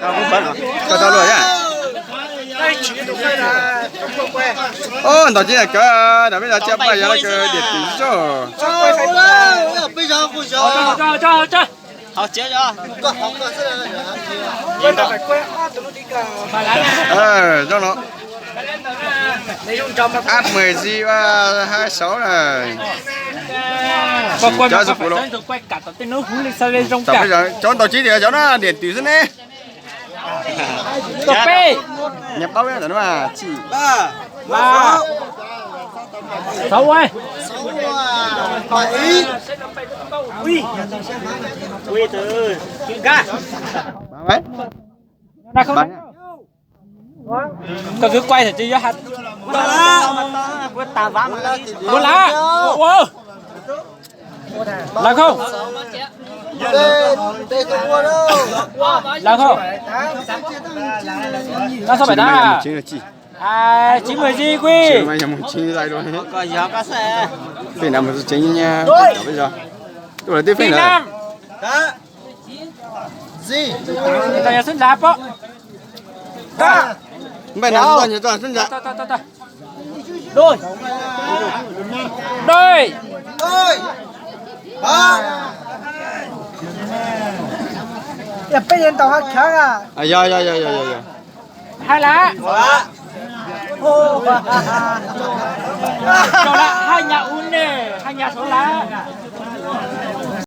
Koj tau luaj yaj. Ub, ntaus cib na kawg, ntaus peb zos tsiab paj yog na kawg, diam twm zoj. Zoo no. Ab mười gì ba hai sáu na. Cov ntaus cib tias cov no diam twm xwb ne. Tus peb. Nyias paub ntawm no mas tsis. Ba. Sáu ua. Koj kwv quay thaum twg yuav hais. Ua lawm. Ua. Lawv khau. Lawv khau. Tau xav pem na. Chín mười gì quy. Năm. Tao xwb nrad pom. Npaj na, tau xwb nrad. Đôi. Đôi. Peb yeej ntaus haj kheev a. Yog, yog, yog, yog, yog. Haj lawm. Rau lawm, haj nyas ub ne, haj nyas saud lawm.